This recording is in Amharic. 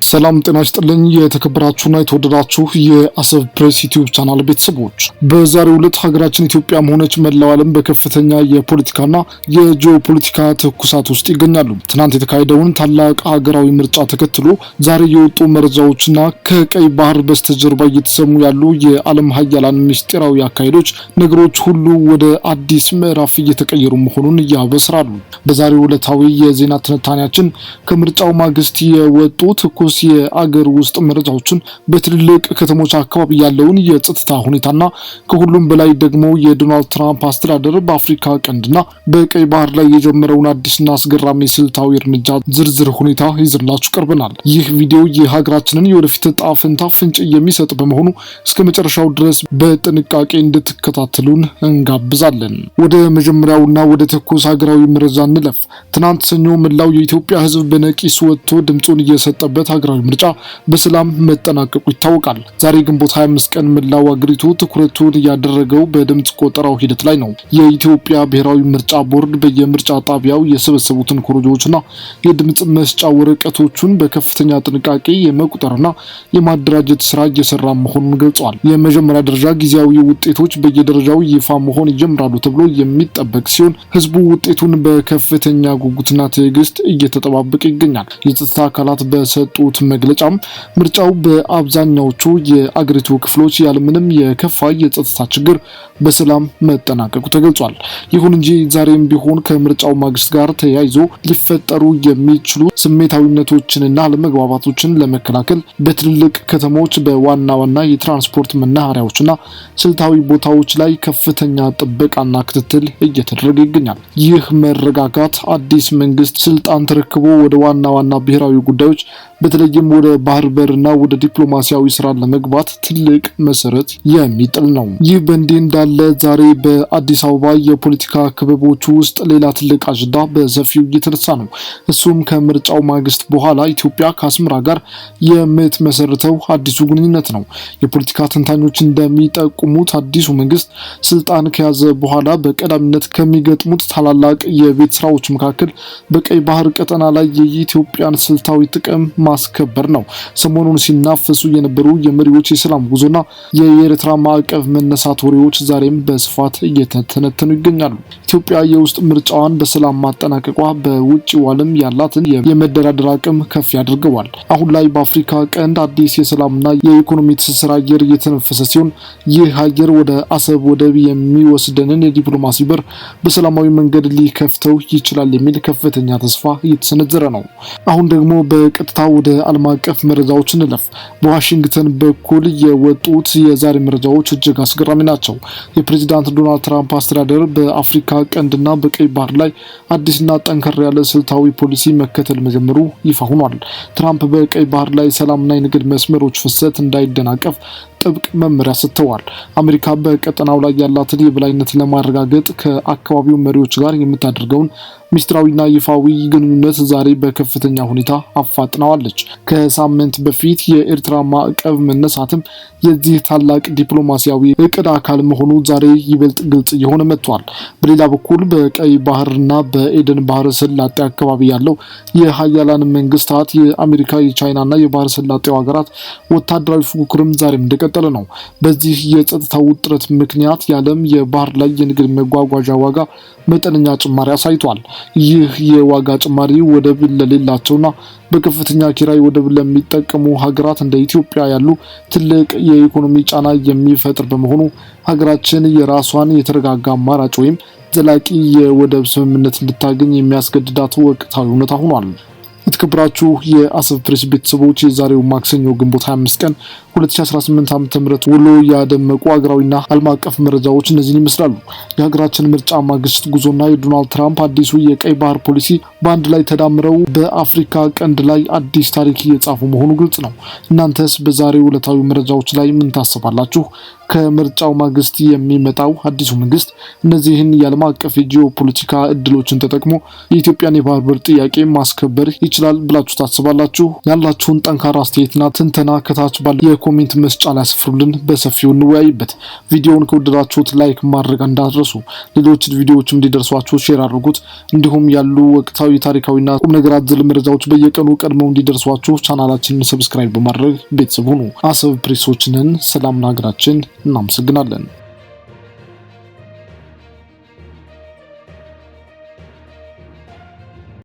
ሰላም ጤና ይስጥልኝ። የተከበራችሁና የተወደዳችሁ የአሰብ ፕሬስ ዩቲዩብ ቻናል ቤተሰቦች፣ በዛሬው ዕለት ሀገራችን ኢትዮጵያም ሆነች መላው ዓለም በከፍተኛ የፖለቲካና የጂኦፖለቲካ ትኩሳት ውስጥ ይገኛሉ። ትናንት የተካሄደውን ታላቅ ሀገራዊ ምርጫ ተከትሎ ዛሬ የወጡ መረጃዎችና ከቀይ ባህር በስተጀርባ እየተሰሙ ያሉ የዓለም ሀያላን ምስጢራዊ አካሄዶች ነገሮች ሁሉ ወደ አዲስ ምዕራፍ እየተቀየሩ መሆኑን ያበስራሉ። በዛሬው ዕለታዊ የዜና ትንታኔያችን ከምርጫው ማግስት የወጡ ትኩስ የአገር ውስጥ መረጃዎችን፣ በትልልቅ ከተሞች አካባቢ ያለውን የጸጥታ ሁኔታና ከሁሉም በላይ ደግሞ የዶናልድ ትራምፕ አስተዳደር በአፍሪካ ቀንድና በቀይ ባህር ላይ የጀመረውን አዲስና አስገራሚ ስልታዊ እርምጃ ዝርዝር ሁኔታ ይዘንላችሁ ቀርበናል። ይህ ቪዲዮ የሀገራችንን የወደፊት ዕጣ ፈንታ ፍንጭ የሚሰጥ በመሆኑ እስከ መጨረሻው ድረስ በጥንቃቄ እንድትከታተሉን እንጋብዛለን። ወደ መጀመሪያውና ወደ ትኩስ ሀገራዊ መረጃ እንለፍ። ትናንት ሰኞ መላው የኢትዮጵያ ሕዝብ በነቂስ ወጥቶ ድምፁን እየሰጠበት ሀገራዊ ምርጫ በሰላም መጠናቀቁ ይታወቃል። ዛሬ ግንቦት 25 ቀን መላው አገሪቱ ትኩረቱን ያደረገው በድምፅ ቆጠራው ሂደት ላይ ነው። የኢትዮጵያ ብሔራዊ ምርጫ ቦርድ በየምርጫ ጣቢያው የሰበሰቡትን ኮረጆዎችና የድምፅ መስጫ ወረቀቶቹን በከፍተኛ ጥንቃቄ የመቁጠርና የማደራጀት ስራ እየሰራ መሆኑን ገልጿል። የመጀመሪያ ደረጃ ጊዜያዊ ውጤቶች በየደረጃው ይፋ መሆን ይጀምራሉ ተብሎ የሚጠበቅ ሲሆን፣ ህዝቡ ውጤቱን በከፍተኛ ጉጉትና ትዕግስት እየተጠባበቀ ይገኛል። የጸጥታ አካላት በሰጡት መግለጫም ምርጫው በአብዛኛዎቹ የአገሪቱ ክፍሎች ያለምንም የከፋ የጸጥታ ችግር በሰላም መጠናቀቁ ተገልጿል። ይሁን እንጂ ዛሬም ቢሆን ከምርጫው ማግስት ጋር ተያይዞ ሊፈጠሩ የሚችሉ ስሜታዊነቶችንና አለመግባባቶችን ለመከላከል በትልልቅ ከተሞች በዋና ዋና የትራንስፖርት መናኸሪያዎችና ስልታዊ ቦታዎች ላይ ከፍተኛ ጥበቃና ክትትል እየተደረገ ይገኛል። ይህ መረጋጋት አዲስ መንግስት ስልጣን ተረክቦ ወደ ዋና ዋና ብሔራዊ ጉዳዮች፣ በተለይም ወደ ባህር በርና ወደ ዲፕሎማሲያዊ ስራ ለመግባት ትልቅ መሰረት የሚጥል ነው። ይህ በእንዲህ እንዳለ ዛሬ በአዲስ አበባ የፖለቲካ ክበቦች ውስጥ ሌላ ትልቅ አጀንዳ በሰፊው እየተነሳ ነው። እሱም ከምርጫው ማግስት በኋላ ኢትዮጵያ ከአስመራ ጋር የምትመሰርተው አዲሱ ግንኙነት ነው። የፖለቲካ ተንታኞች እንደሚጠቁሙት አዲሱ መንግስት ስልጣን ከያዘ በኋላ በቀዳሚነት ከሚገጥሙት ታላላቅ የቤት ስራዎች መካከል በቀይ ባህር ቀጠና ላይ የኢትዮጵያን ስልታዊ ጥቅም ማስከበር ነው። ሰሞኑን ሲናፈሱ የነበሩ የመሪዎች የሰላም ጉዞና የኤርትራ ማዕቀብ መነሳት ወሬዎች ዛሬም በስፋት እየተተነተኑ ይገኛሉ። ኢትዮጵያ የውስጥ ምርጫዋን በሰላም ማጠናቀቋ በውጭው ዓለም ያላትን የመደራደር አቅም ከፍ ያደርገዋል። አሁን ላይ በአፍሪካ ቀንድ አዲስ የሰላምና የኢኮኖሚ ትስስር አየር እየተነፈሰ ሲሆን፣ ይህ አየር ወደ አሰብ ወደብ የሚወስደንን የዲፕሎማሲ በር በሰላማዊ መንገድ ሊከፍተው ይችላል የሚል ከፍተኛ ተስፋ እየተሰነዘረ ነው። አሁን ደግሞ በቀጥታ ወደ ዓለም አቀፍ መረጃዎች እንለፍ። በዋሽንግተን በኩል የወጡት የዛሬ መረጃዎች እጅግ አስገራሚ ናቸው። የፕሬዚዳንት ዶናልድ ትራምፕ አስተዳደር በአፍሪካ ቀንድና በቀይ ባህር ላይ አዲስና ጠንከር ያለ ስልታዊ ፖሊሲ መከተል መጀመሩ ይፋ ሆኗል። ትራምፕ በቀይ ባህር ላይ ሰላምና የንግድ መስመሮች ፍሰት እንዳይደናቀፍ ጥብቅ መመሪያ ሰጥተዋል። አሜሪካ በቀጠናው ላይ ያላትን የበላይነት ለማረጋገጥ ከአካባቢው መሪዎች ጋር የምታደርገውን ሚስጥራዊና ይፋዊ ግንኙነት ዛሬ በከፍተኛ ሁኔታ አፋጥነዋለች። ከሳምንት በፊት የኤርትራ ማዕቀብ መነሳትም የዚህ ታላቅ ዲፕሎማሲያዊ እቅድ አካል መሆኑ ዛሬ ይበልጥ ግልጽ እየሆነ መጥቷል። በሌላ በኩል በቀይ ባህርና በኤደን ባህረ ሰላጤ አካባቢ ያለው የሀያላን መንግስታት የአሜሪካ፣ የቻይናና የባህረ ሰላጤው ሀገራት ወታደራዊ ፉክክርም ዛሬም እንደቀጠለ ነው። በዚህ የጸጥታ ውጥረት ምክንያት የዓለም የባህር ላይ የንግድ መጓጓዣ ዋጋ መጠነኛ ጭማሪ አሳይቷል። ይህ የዋጋ ጭማሪ ወደብ ለሌላቸውና በከፍተኛ ኪራይ ወደብ ለሚጠቀሙ ሀገራት እንደ ኢትዮጵያ ያሉ ትልቅ የኢኮኖሚ ጫና የሚፈጥር በመሆኑ ሀገራችን የራሷን የተረጋጋ አማራጭ ወይም ዘላቂ የወደብ ስምምነት እንድታገኝ የሚያስገድዳት ወቅታዊ እውነታ ሆኗል። የተከበራችሁ የአሰብ ፕሬስ ቤተሰቦች፣ የዛሬው ማክሰኞ ግንቦት 25 ቀን 2018 ዓ.ም ውሎ ያደመቁ ሀገራዊና ዓለም አቀፍ መረጃዎች እነዚህን ይመስላሉ። የሀገራችን ምርጫ ማግስት ጉዞና የዶናልድ ትራምፕ አዲሱ የቀይ ባህር ፖሊሲ በአንድ ላይ ተዳምረው በአፍሪካ ቀንድ ላይ አዲስ ታሪክ እየጻፉ መሆኑ ግልጽ ነው። እናንተስ በዛሬው ዕለታዊ መረጃዎች ላይ ምን ታስባላችሁ? ከምርጫው ማግስት የሚመጣው አዲሱ መንግስት እነዚህን የዓለም አቀፍ የጂኦፖለቲካ እድሎችን ተጠቅሞ የኢትዮጵያን የባህር በር ጥያቄ ማስከበር ይችላል ብላችሁ ታስባላችሁ? ያላችሁን ጠንካራ አስተያየትና ትንተና ከታች ባለ የ comment መስጫ ላይ አስፍሩልን፣ በሰፊው እንወያይበት። ቪዲዮውን ከወደዳችሁት like ማድረግ እንዳትረሱ፣ ሌሎች ቪዲዮዎችም እንዲደርሷችሁ share አድርጉት። እንዲሁም ያሉ ወቅታዊ፣ ታሪካዊና ቁም ነገር አዘል መረጃዎች በየቀኑ ቀድመው እንዲደርሷችሁ ቻናላችንን subscribe በማድረግ ቤተሰብ ሁኑ። አሰብ ፕሬሶችንን ሰላም ለሀገራችን። እናመሰግናለን።